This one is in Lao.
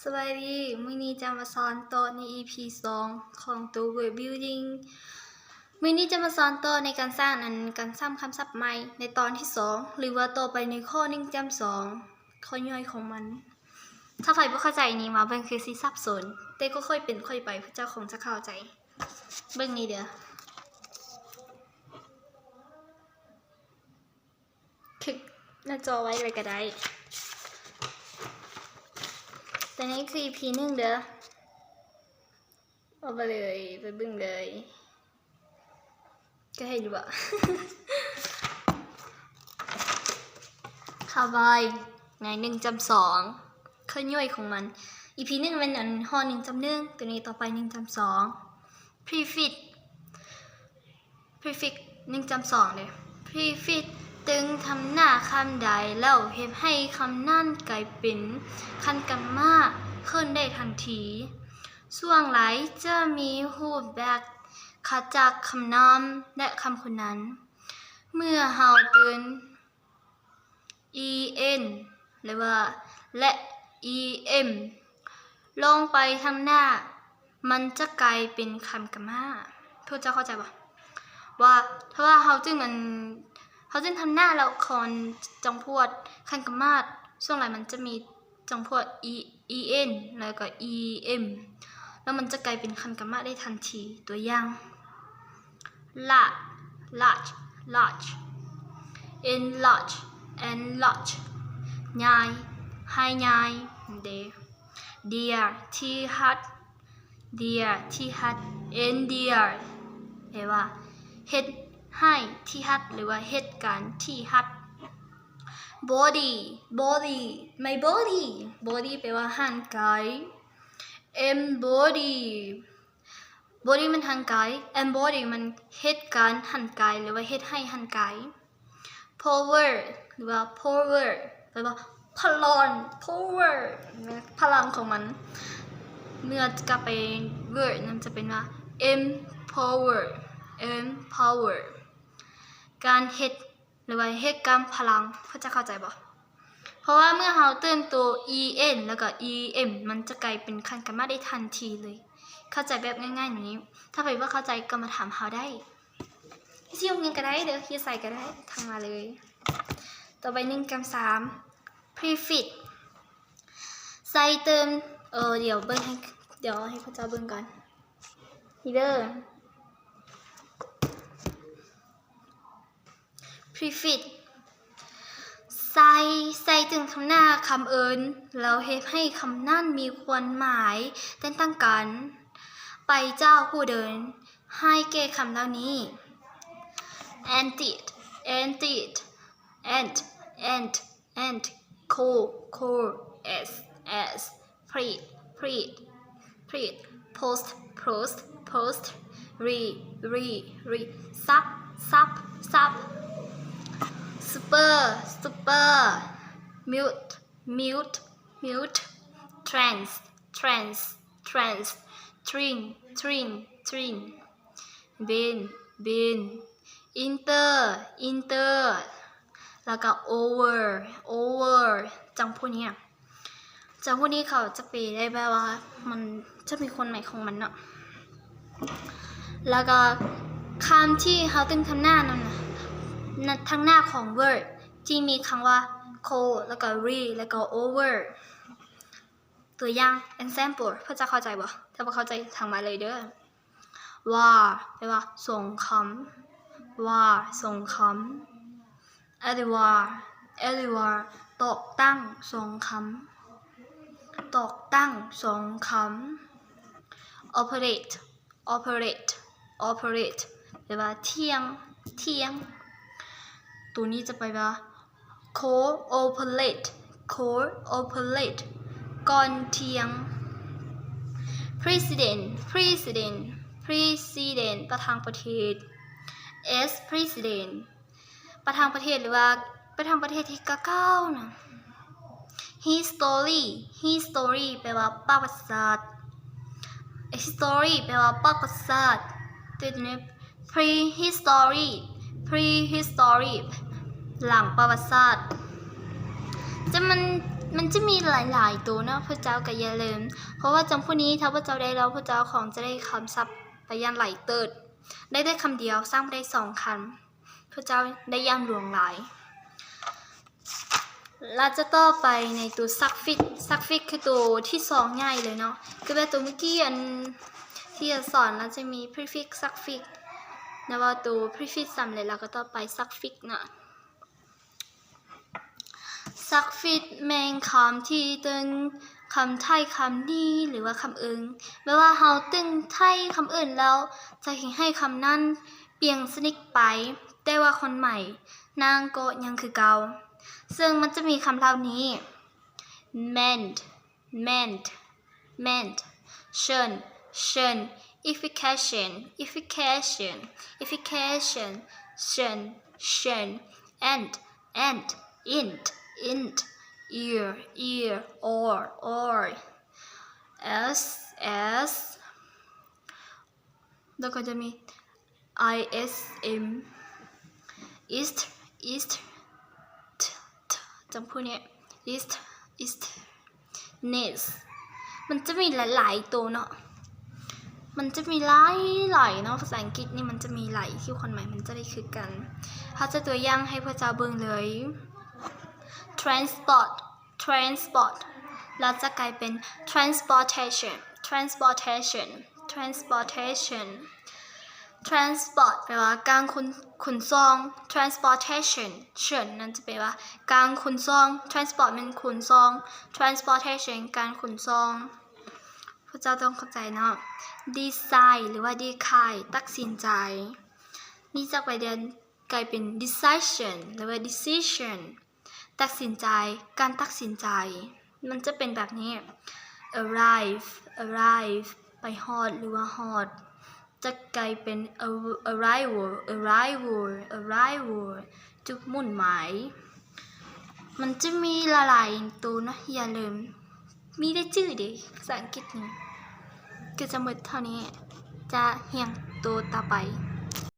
ສະບາຍດີ, ມື້ນີ້ຈະມາສອນຕໍ່ໃນອີພີສອງຂອງໂຕ Word Building. ມື້ນີ້ຈະມາສອນຕໍ່ໃນການສ້າງອັນ ການສ້າງຄຳສັບໃໝ່ໃນຕອນທີສອງ ຫຼືວ່າຕໍ່ໄປໃນຂໍ້ໜຶ່ງຈ້ຳສອງ ຂໍ້ຍ່ອຍຂອງມັນ. ຖ້າໃຜບໍ່ເຂົ້າໃຈນີ້ ມາເບິ່ງຄືຊິສັບສົນ, ແຕ່ກໍຄ່ອຍເປັນຄ່ອຍໄປ ພວກເຈົ້າຄົງຈະເຂົ້າໃຈ. ເບິ່ງນີ້ເດີ້. ຄລິກໜ້າຈໍໄວ້ເລີຍກໍໄດ້. ແຕ່ນີ້ຄືອີພີໜຶ່ງເດີ້. ເອົາໄປເລີຍ, ໄປເບິ່ງເລີຍ. ກໍເຫັນຢູ່ບໍ່? ເຂົ້າໄປໃນໜຶ່ງຈ້ຳສອງ ຂ້ອຍຍ່ອຍຂອງມັນ. ອີພີໜຶ່ງແມ່ນອັນ ຮອດໜຶ່ງຈ້ຳໜຶ່ງ, ຕົວນີ້ຕໍ່ໄປໜຶ່ງຈ້ຳສອງ. Prefix prefix ໜຶ່ງຈ້ຳສອງເດ້. Prefix ຕຶງທຳໜ້າຄຳໃດແລ້ວເຮັດໃຫ້ຄຳນັ້ນກາຍເປັນຄັນກຳມາຂຶ້ນໄດ້ທັນທີ. ສ່ວນຫຼາຍຈະມີຮູບແບບຂະຈາກຄຳນາມ ແລະ ຄຳຄຸນນາມ. ເມື່ອເຮົາຕື່ມ en ຫຼືວ່າ ແລະ em ລົງໄປທາງໜ້າ ມັນຈະກາຍເປັນຄຳກຳມາ. ພວກເຈົ້າເຂົ້າໃຈບໍ່? ວ່າຖ້າວ່າເຮົາຈຶ່ງອັນ ເຮົາຈຶ່ງທຳໜ້າແລ້ວຄອນຈຳພວກຄັນກຳມາ ສ່ວນຫຼາຍມັນຈະມີຈຳພວກ e en ແລ້ວກໍ em ແລ້ວມັນຈະກາຍເປັນຄັນກຳມາໄດ້ທັນທີ. ຕົວຢ່າງ la- large large, enlarge enlarge, ໃຫຍ່ ໃຫ້ໃຫຍ່ເດ້. Dear ທີ່ຮັກ dear ທີ່ຮັກ endear ແປວ່າເຮັດໃຫ້ທີ່ຮັກ ຫຼືວ່າເຮັດການທີ່ຮັກ. Body body my body, body ແປວ່າຮ່າງກາຍ. Embody body ມັນຮ່າງກາຍ, embody ມັນເຮັດການຮ່າງກາຍ ຫຼືວ່າເຮັດໃຫ້ຮ່າງກາຍ. Power ຫຼືວ່າ power ແປວ່າພະລັງ power ພະລັງຂອງມັນ. ເມື່ອກັບໄປ word ນັ້ນຈະເປັນວ່າ empower empower ການເຮັດ ຫຼືວ່າເຮັດການພະລັງ. ເຈົ້າເຂົ້າໃຈບໍ່? ເພາະວ່າເມື່ອເຮົາຕື່ມໂຕ en ແລ້ວກໍ em ມັນຈະກາຍເປັນຄັນກຳມາໄດ້ທັນທີເລີຍ. ເຂົ້າໃຈແບບງ່າຍໆແບບນີ້. ຖ້າໃຜບໍ່ເຂົ້າໃຈກໍມາຖາມເຮົາໄດ້. ຊິຢູ່ຫຍັງກໍໄດ້ເດີ້, ຢູ່ໃສກໍໄດ້, ທັກມາເລີຍ. ຕໍ່ໄປໜຶ່ງກຳສາມ prefix ໃສ່ເຕີມ ເອີ ດຽວເບິ່ງໃຫ້ ດຽວໃຫ້ເຂົາເຈົ້າເບິ່ງກ່ອນ. ນີ້ເດີ້. Prefix ໃສ່ ໃສ່ເຖິງຄຳໜ້າຄຳເອີ້ນ ແລ້ວເຮັດໃຫ້ຄຳນັ້ນມີຄວາມໝາຍແຕກຕ່າງກັນໄປຈາກຜູ້ອື່ນ ໃຫ້ແກ່ຄຳເຫຼົ່ານີ້: anti, anti, ant, ant, ant, coal, coal, as, as, pleat, pleat, pleat, post, post, post, re, re, re, sub, sub, sub, super, super, mute, mute, mute, trans, trans, trans, trin, trin, trin, bin, bin, inter, inter ແລ້ວກໍ over, over ຈຳພວກນີ້ນະ ຈຳພວກນີ້ເຂົາຈະແປໄດ້ແບບວ່າ ມັນຈະມີຄວາມໝາຍຂອງມັນເນາະ. ແລ້ວກໍຄຳທີ່ເຮົາຕຶງທາງໜ້ານັ້ນນະ ທາງໜ້າຂອງ verb ທີ່ມີຄຳວ່າ cold ແລ້ວກໍ re ແລ້ວກໍ over. ຕົວຢ່າງ example ພວກເຈົ້າເຂົ້າໃຈບໍ່? ຖ້າບໍ່ເຂົ້າໃຈ ທັກມາເລີຍເດີ້. War ແປວ່າສົງຄາມ. War ສົງຄາມ. At war, at war ຕໍ່ຕ້ານສົງຄາມ. ຕໍ່ຕ້ານສົງຄາມ. Operate, operate, operate ແປວ່າທ່ຽງ, ທ່ຽງ. ໂຕນີ້ຈະໄປວ່າ cooperate, cooperate ກ່ອນທ່ຽງ. President, president, president ປະທານປະເທດ. As president ປະທານປະເທດ ຫຼືວ່າປະທານປະເທດທີ່ເກົ່າໆນະ. History, history ແປວ່າປະຫວັດສາດ. History ແປວ່າປະຫວັດສາດ. ໂຕນີ້ prehistory, prehistory ຫຼັງປະຫວັດສາດ. ຈະມັນ ມັນຈະມີຫຼາຍໆໂຕເນາະ ພວກເຈົ້າກໍຢ່າລືມ ເພາະວ່າຈັ່ງຜູ້ນີ້ ຖ້າພວກເຈົ້າໄດ້ລອງ ພວກເຈົ້າຄົງຈະໄດ້ຄຳສັບໄປຢ່າງຫຼາຍເຕີບ ໄດ້ແຕ່ຄຳດຽວ ສ້າງໄດ້ສອງຄຳ ພວກເຈົ້າໄດ້ຢ່າງຫຼວງຫຼາຍ. ລະຈະຕໍ່ໄປໃນໂຕ suffix. Suffix ຄືໂຕທີສອງໃຫຍ່ເລີຍເນາະ ຄືແບບໂຕມື້ກີ້ອັນທີ່ຈະສອນ ລະຈະມີ prefix suffix ແລ້ວວ່າໂຕ prefix ສຳເລັດ ລະກໍຕໍ່ໄປ suffix ເນາະ. Suffix ແມ່ນຄຳທີ່ຕຶງຄຳໄຖ່ຄຳນີ້ ຫຼືວ່າຄຳເອີ່ງ ແບບວ່າເຮົາຕຶງໄຖ່ຄຳອື່ນແລ້ວ ຈະເຮັດໃຫ້ຄຳນັ້ນປ່ຽນຊະນິດໄປ ແຕ່ວ່າຄວາມໝາຍນັ້ນກໍຍັງຄືເກົ່າ. ເຊິ່ງມັນຈະມີຄຳເຫຼົ່ານີ້ meant, meant, meant, ເຊີນ, ເຊີນ, efficacious, efficacious, efficacious, ເຊີນ, ເຊີນ, and, and, int, int, ear, ear, or, or, as, as ແລ້ວກໍຈະມີ ism, ist, ist, t, t ຈຳພວກນີ້ ist, ist, ness. ມັນຈະມີຫຼາຍໆໂຕເນາະ ມັນຈະມີຫຼາຍໆເນາະ ພາສາອັງກິດນີ້ມັນຈະມີຫຼາຍທີ່ຄວາມໝາຍມັນຈະໄດ້ຄືກັນ. ເຮົາຈະຕົວຢ່າງໃຫ້ພວກເຈົ້າເບິ່ງເລີຍ transport, transport ລະຈະກາຍເປັນ transportation, transportation, transportation. Transport ແປວ່າການຂົນ, ຂົນສົ່ງ. Transportation, tion ນັ້ນຈະແປວ່າການຂົນສົ່ງ. Transport ແມ່ນຂົນສົ່ງ. Transportation ການຂົນສົ່ງ. ພວກເຈົ້າຕ້ອງເຂົ້າໃຈເນາະ. Decide ຫຼືວ່າ decide ຕັດສິນໃຈ. ນີ້ຈະໄປແທນ ກາຍເປັນ decision ຫຼືວ່າ decision ຕັດສິນໃຈ, ການຕັດສິນໃຈ. ມັນຈະເປັນແບບນີ້ arrive, arrive ໄປຮອດ ຫຼືວ່າຮອດ. ຈະກາຍເປັນ ar-, arrival, arrival, arrival ຈຸດມຸ່ງໝາຍ. ມັນຈະມີຫຼາຍໆໂຕເນາະ ຢ່າລືມ. ມີແຕ່ຈື່ເດ້ ພາສາອັງກິດນີ້. ກໍຈະໝົດເທົ່ານີ້. ຈະຮຽນໂຕຕໍ່ໄປ.